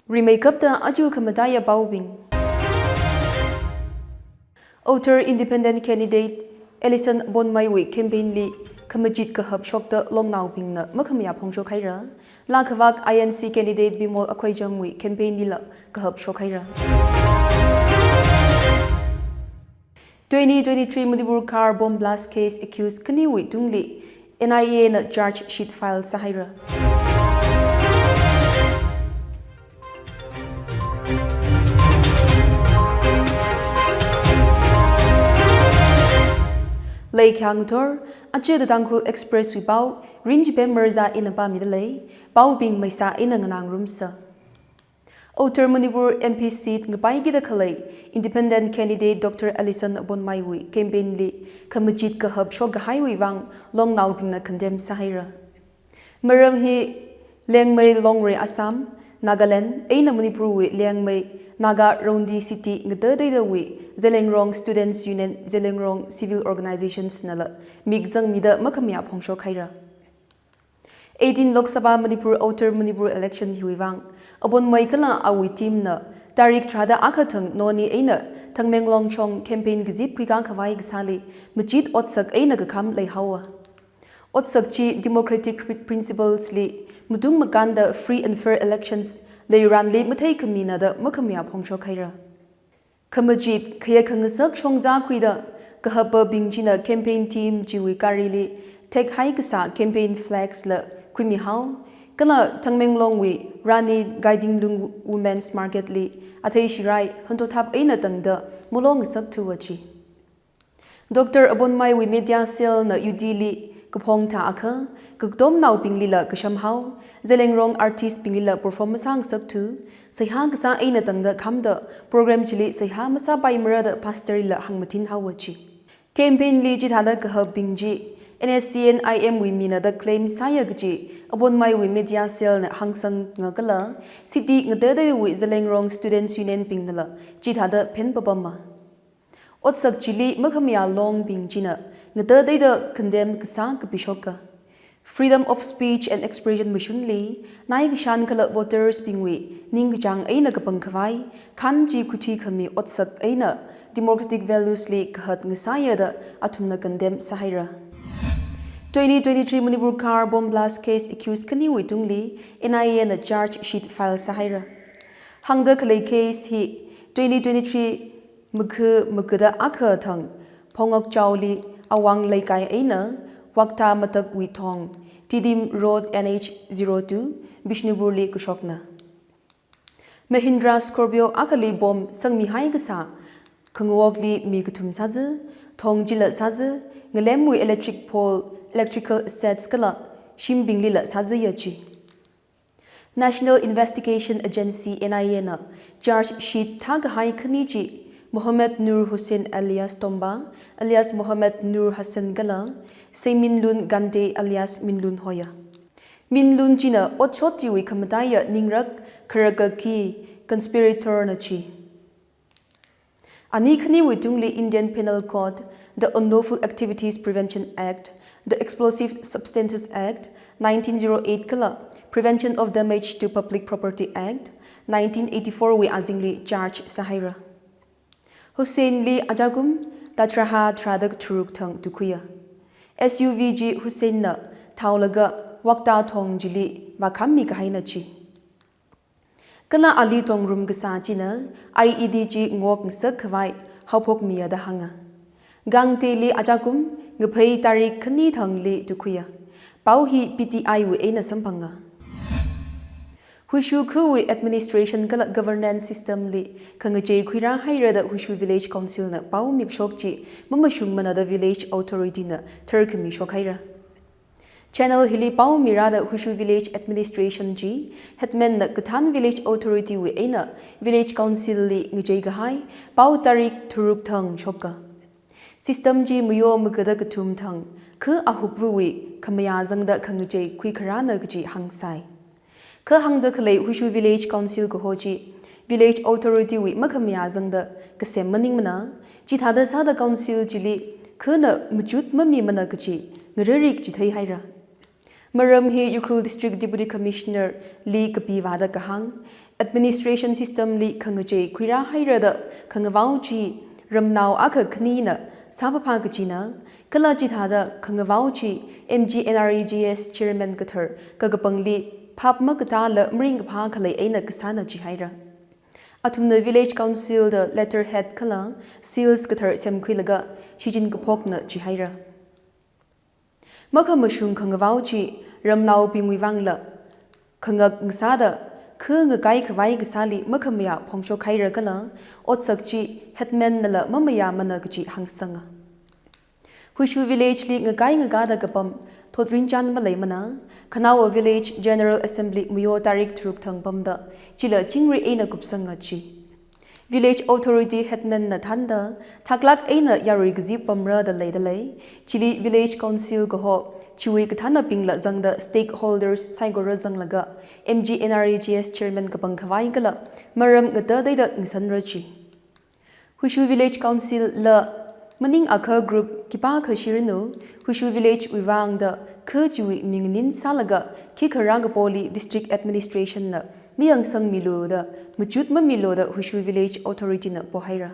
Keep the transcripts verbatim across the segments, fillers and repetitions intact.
Rimeikapta aja khamataiya paobing. Outer independent candidate Alison Ponmai wui campaign li khamachit kahap shokta longnaobingna makhamayā phongshok haira. Lakhavak I N C candidate Bimol Akoijam wui campaign lila kahap shok haira. Twenty twenty-three Manipur car bomb blast case accused khaniwui tungli N I A na charge sheet file sāhaira. Leikhangathor, aja The Tangkhul Express wui pao, Rinchipem Marzā ina pāmida lei, paobing maisā ina nganāngarumsa. Outer Manipur M P seat ngapaikida khalei independent candidate Doctor Alison Ponmai wui campaign li khamachit kahap shokkahaiwui vang longnaobingna condemn sāhaira. Maram hi Liangmai Longri Assam, Nagaland, eina Manipur wui Liangmai Naga Rongdi City ngatateidawui Zeliangrong Students Union, Zeliangrong Civil Organizations nala mikzangmida makhamayā phongshok haira. Eighteen Lok Sabha Manipur Outer Manipur election hiwui vang, Abonmai kala awui team na tarik tharāda akha thang Noni eina Tamenglong chong campaign kazip khuikā khavai kasāli machit otsak eina kakham leihaowa. Otsak chi democratic pri-, principles li matung makānda free and fair elections leiranli matheikhamina da makhamayā phongshok haira. Khamachit khayā khangasak shongza khuida kahapabing china campaign team chiwui garili thekhai kasā campaign flags la khuimihao, kala Tamenglong wui Rani Gaidinliu Women's Market li athei shirai hantothap eina tangda malongasakthuwa chi. Doctor Abonmai wui media cell na U D li kaphong thā akha, kakatomnaobinglila kashamhao, Zeliangrong artist binglila perform masāngasakthu, seihā kasā eina tangda khamda program chili seihā masāpaimara da pastor lila hāngmathinhaowa chi. Campaign li chithāda kahapbing chi N S C N I M wui mina da claim sāya kaji Abonmai wui media cell na hāngsangngakala, city ngatateidawui Zeliangrong Students Union bingnala chithāda phenpapama. Otsak chili makhamayā longbing china ngatateida condemn kasā kapishoka. Freedom of speech and expression mashunli, nai kashan kala voters bingwui ningkachāng eina kapang khavai, khan chi khuithui khami otsak eina democratic values li kahat ngasāya da athumna condemn sāhaira. Twenty twenty-three Manipur car bomb blast case accused khaniwui tungli N I A na charge sheet file sāhaira. Hāngda khalei case hi twenty twenty-three Makha makhada akha thang, Phongakchao li Awang Leikai eina, Wakta Matak wui thong, Tiddim Road N H zero two, Bishnupur li kashokna. Mahindra Scorpio akhali bomb sangmihai kasā, khangawokli mi kathum sāza, thong chila sāza, ngalemwui electric pole, electrical assets kala shimbinglila sāzaya chi. National Investigation Agency, N I A na charge sheet thākahai khani chi Mohammed Nur Hussain alias Tomba, alias Mohammed Nur Hassan kala Seiminlun Gante alias Minlun hoya. Minlun china otshot chiwui khamataiya ningrak kharakaki conspirator na chi. Ani khaniwui tungli Indian Penal Code, the Unlawful Activities Prevention Act, the Explosive Substances Act, nineteen zero eight kala Prevention of Damage to Public Property Act, nineteen eighty-four wui azingli charge sāhaira. Hussain li ajakum, tharāda tharāda tharuk thang tukhuiya. S U V chi Hussain na thaolaga Wakta thong chili vākhammi kahaina chi. Kala ali tongrum kasā china I E D chi ngokngasak khavai haophokmiya da hānga. Gante li ajakum ngaphei tarik khani thangli tukhuiya. Pao hi P T I wui eina samphanga. Huishu khawui administration kala governance system li khangachei khuirāhaira da Huishu Village Council na pao mikshok chi mamashungmana da Village Authority na tharkhami shokhaira. Channel hili pao mirāda Huishu Village Administration chi, Headman na kathān Village Authority wui eina Village Council li ngachei kahai pao tarik tharuk thang shoka. System chi mayo makhada kathum thang, kha ahupwui khamayā zangda khangachei khuikharāna kaji hāngsai. Kha hāngda khalei Huishu Village Council kaho chi, Village Authority wui makhamayā zangda kasem maningmana, chithāda sāda Council chili khana machut mamimana kaji ngararik chitheihaira. Maram hi Ukhrul District Deputy Commissioner li kapiva̱da kahāng, Administration system li khangachei khuirā haira da khangavao chi ramnao akha khanina sāphaphā kachina, kala chithāda khangavao chi M G N R E G S chairman kathar kakapangli phap makatāla maringkaphā khalei eina kasāna jihaira. Athumna Village Council da letterhead kala seals kathar semkhuilaga shichin kaphokna jihaira. Makhamashung khangavao chi ramnaobingwui vangla khangak ngasāda, kha ngakai khavai kasāli makhamayā phongshok haira kala otsak chi headman nala mamayāmana kaji hāngsanga. Huishu village li ngakai ngakāda kapam thotrinchān maleimana, Khanaowa Village General Assembly muyo tarik tharuk thang pamda chila chingri eina kupsanga ji. Village authority headman na thānda thaklāk eina yarui kazip pamra da leidalei. Chili Village Council kaho, chiwui kathānabingla zangda stakeholders saikora zanglaga M G N R E G S chairman kapang khavai kala maram ngatateida ngasanra ji. Huishu Village Council la maningakha group khipākha shiranu, Huishu village wui vangda kha chiwui mingnin sālaga khikha rākapoli district administration na mayangsangmilu da, machut mamilu da Huishu village authority na pohaira.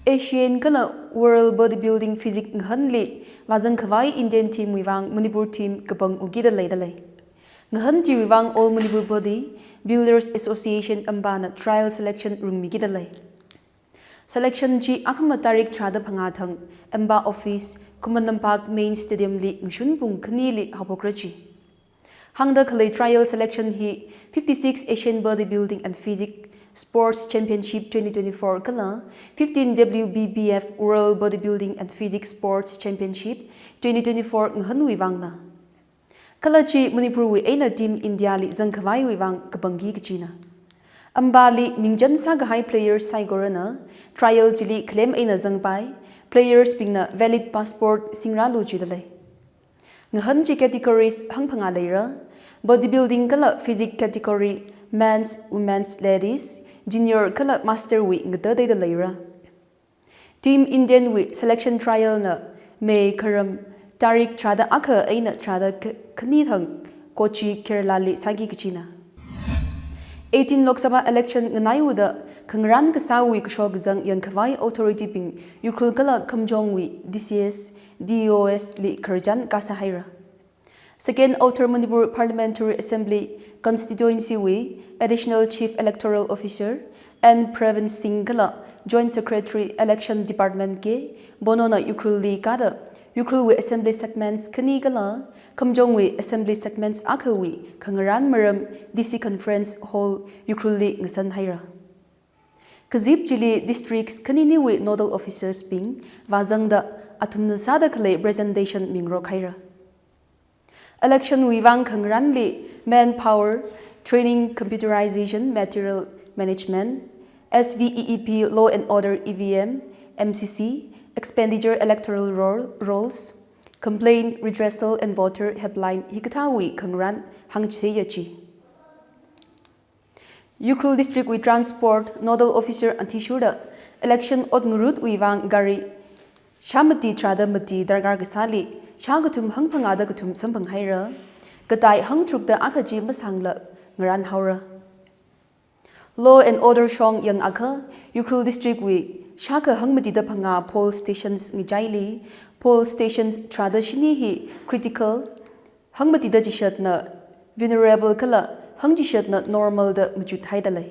Asian kala World Bodybuilding Physique ngahanli vāzang khavai Indian team wui vang Manipur team kapang ungkida leidalei. Ngahan chiwui vang All Manipur Body Builders Association AMBA na trial selection rungmikida lei. Selection chi akhama tarik tharāda phangā thang AMBA office, Khuman Lampak main stadium li ngashun pung khanili haophokra ji. Hāngda khalei trial selection hi fifty-six Asian Bodybuilding and Physique Sports Championship twenty twenty-four kala fifteen W B B F World Bodybuilding and Physique Sports Championship twenty twenty-four ngahanwui vangna. Kala chi Manipur wui eina Team India li zangkhavaiwui vang kapangki kachina. AMBA li mingchan sākahai players saikorana trial chili claim eina zangpai, players bingna valid passport singrālu jidalei. Ngahan chi categories hangphangā leira, bodybuilding kala physique category, men's, women's, ladies, junior kala master wui ngatateida leira. Team Indian wui selection trial na May kharam tarik tharāda akha eina tharāda kh-, khani thang Kochi, Kerala li sāki kachina. Eighteen Lok Sabha election nganaiwuda khangarān kasāwui kashok kazang yangkhavai authority bing Ukhrul kala Kamjong wui D C S, D E Os li khararchan kasā haira. Second Outer Manipur Parliamentary Assembly Constituency wui Additional Chief Electoral Officer N Pravin Singh kala Joint Secretary Election Department K Bono na Ukhrul li kāda, Ukhrul wui Assembly Segments khani kala Kamjong wui Assembly Segments akha wui khangarān maram D C Conference Hall Ukhrul li ngasan haira. Kazip chili districts khaniniwui nodal officers bing vāzangda athumna sāda khalei presentation mingarok haira. Election wui vang khangarānli manpower, training, computerization, material management, S V E E P, law and order, E V M, M C C, expenditure, electoral roll, rolls, complaint, redressal and voter helpline hikathāwui khangarān hāngchitheiya ji. Ukhrul District wui Transport Nodal Officer athishurda election ot ngarutwui vang gari shā mati tharāda mati darkar kasāli shā kathum hangphangāda kathum samphang haira, katai hangtharukda akha chi masāngla ngarān haora. Law and order shong yangakha, Ukhrul District wui shākha hangmatida phangā poll stations ngachaili, poll stations tharāda shini hi critical, hangmatida chishatna vulnerable kala hangchishatna normal da machut haidalei.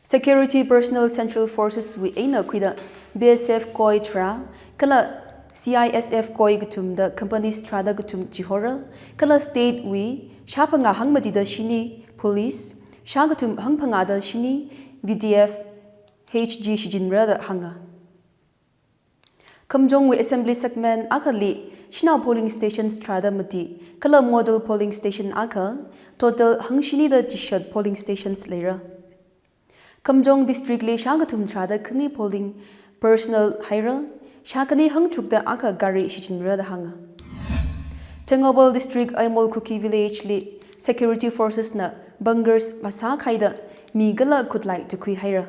Security Personnel Central Forces wui eina khuida B S F koi tharā kala C I S F koi kathumda companies tharāda kathum chihora, kala state wui shā phangā hangmatida shini police, shā kathum hangphangāda shini V D F, H G shichinra da hānga. Kamjong wui assembly segment akhali shanao polling stations tharāda mati, kala model polling station akha, total hangshinida chishat polling stations leira. Kamjong district li shā kathum tharāda khani polling personnel haira, shā khani hangtharukda akha gari shichinra da hānga. Tengnoupal District Aimol Kuki Village li security forces na bunkers vāsākhaida mi kala khutlai tukhui haira.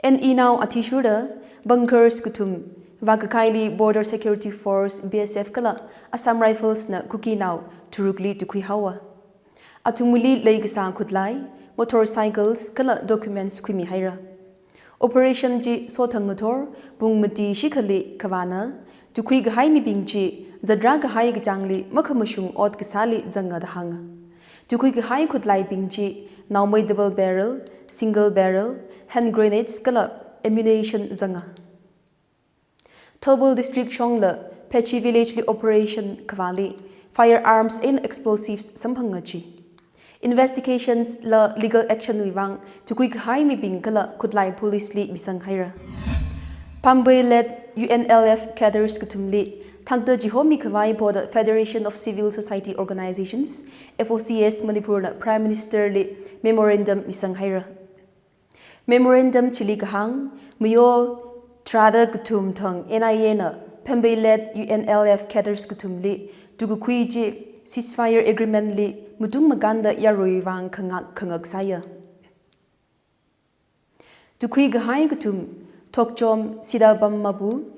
N E nao athishurda bunkers kathum Vākakhaili Border Security Force, B S F kala Assam Rifles na Kukinao tharukli tukhui haowa. Athumli leikasā khutlai, motorcycles kala documents khuimi haira. Operation chi sothang ngathor pung mati shikhali kavāna, tukhui kahai mibing chi zatrā kahai kachāngli makhamashung ot kasāli zanga da hānga. Tukhui kahai khutlaibing chi naomei double barrel, single barrel, hand grenades kala ammunition zanga. Thoubal District shongla Phechi Village li operation kavāli firearms and explosives samphanga chi. Investigations la legal action wui vang tukhui kahai mibing kala khutlai police li misang haira. Pambei led U N L F cadres kathumli thakta chihomi khavai Boda Federation of Civil Society Organizations, F O C S Manipur na Prime Minister li memorandum misang haira. Memorandum chili kahāng, mayo tharāda kathum thang N I A na Pambei led U N L F cadres kathumli tukakhui chi ceasefire agreement li matung makānda yarui vang khangak khangak sāya. Tukhui kahai kathum Thokchom Sidabam Mabu,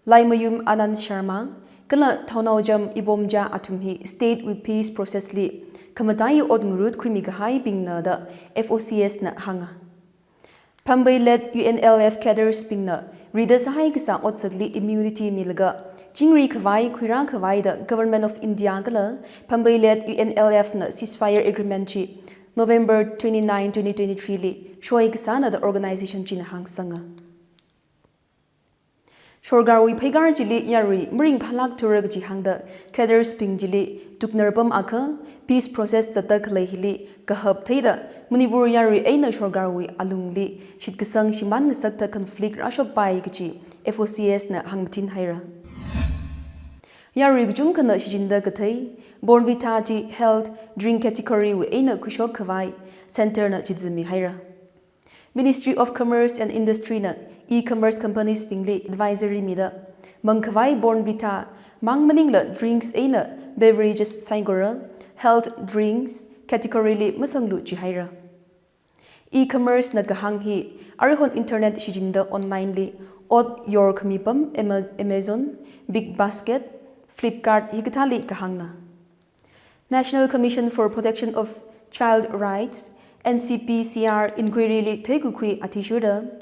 Laimayum Anand Sharma, kala Thounaojam Ibomja athum hi state wui peace process li khamataiya ot ngarut khuimi kahaibingna da F O C S na hānga. Pambei led U N L F cadres bingna rida sāhai kasā otsakli immunity milaga, chingri khavai khuirā khavai da Government of India kala Pambei led U N L F na ceasefire agreement chi November twenty-nine, twenty twenty-three li shoi kasāna da organization china hāngsanga. Sorkarwui pheikar chili yarui maringphālāk thura kaji hāngda cadres bing chili tuknar pam akha peace process zatda khalei hili kahap theida Manipur yarui eina sorkarwui alungli shitkasang shimān ngasakta conflict rāshokpai kaji F O C S na hāngmathin haira. Yarui kachungkhana shichinda kathei Bournvita chi health drink category wui eina khuishok khavai center na chizimi haira. Ministry of Commerce and Industry na e-commerce companies bingli advisory mida, mang khavai Bournvita, mang maningla drinks eina beverages saikora, health drinks category li masanglu jihaira. E-commerce na kahāng hi, aruihon internet shichinda online li ot yor khami pam Ama-, Amazon, Big Basket, Flipkart hikathāli kahāngna. National Commission for Protection of Child Rights, N C P C R inquiry li theikakhui athishurda,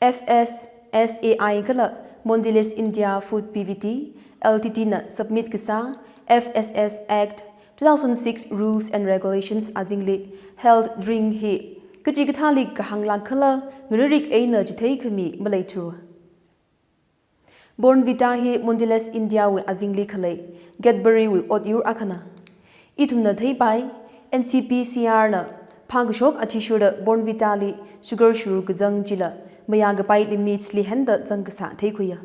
F S S A I kala Mondelez India Food P V T L T D na submit kasā F S S Act two thousand six rules and regulations azingli health drink hi kachikathāli kahānglāk khala ngaririk eina chithei khami maleithu. Bournvita hi Mondelez India wui azingli khalei Cadbury wui otyur akhana. Ithumna theipai, N C P C R na phākashok athishurda Bournvita li sugar shuru kazang chila mayā kapai limits li henda zang kasā theikhuiya.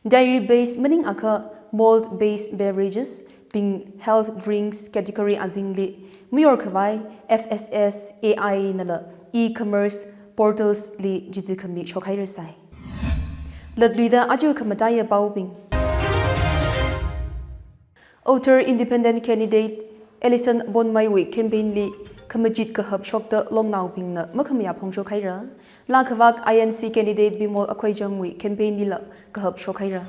Dairy based maning akha malt based beverages bing health drinks category azingli mayor khavai F S S A I nala e-commerce portals li chizi khami shokhairasai. Latluida aja khamataiya paobing. Author independent candidate Alison Bonmai wui campaign li khamachit kahap shokta longnaobingna makhamayā phongshok haira. Laa khavak I N C candidate Bimol Akoijam wui campaign lila kahap shok haira.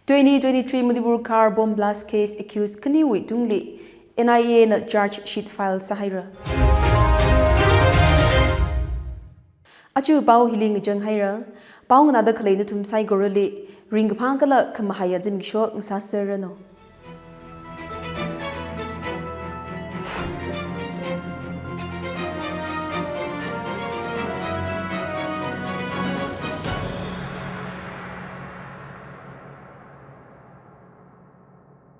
Twenty twenty-three Manipur car bomb blast case accused khaniwui tungli N I A na charge sheet file sāhaira. Aja pao hili ngachang haira, pao nganāda khalei nathum saikorali ringkaphā kala khamahaiya zimiksho ngasāserranu.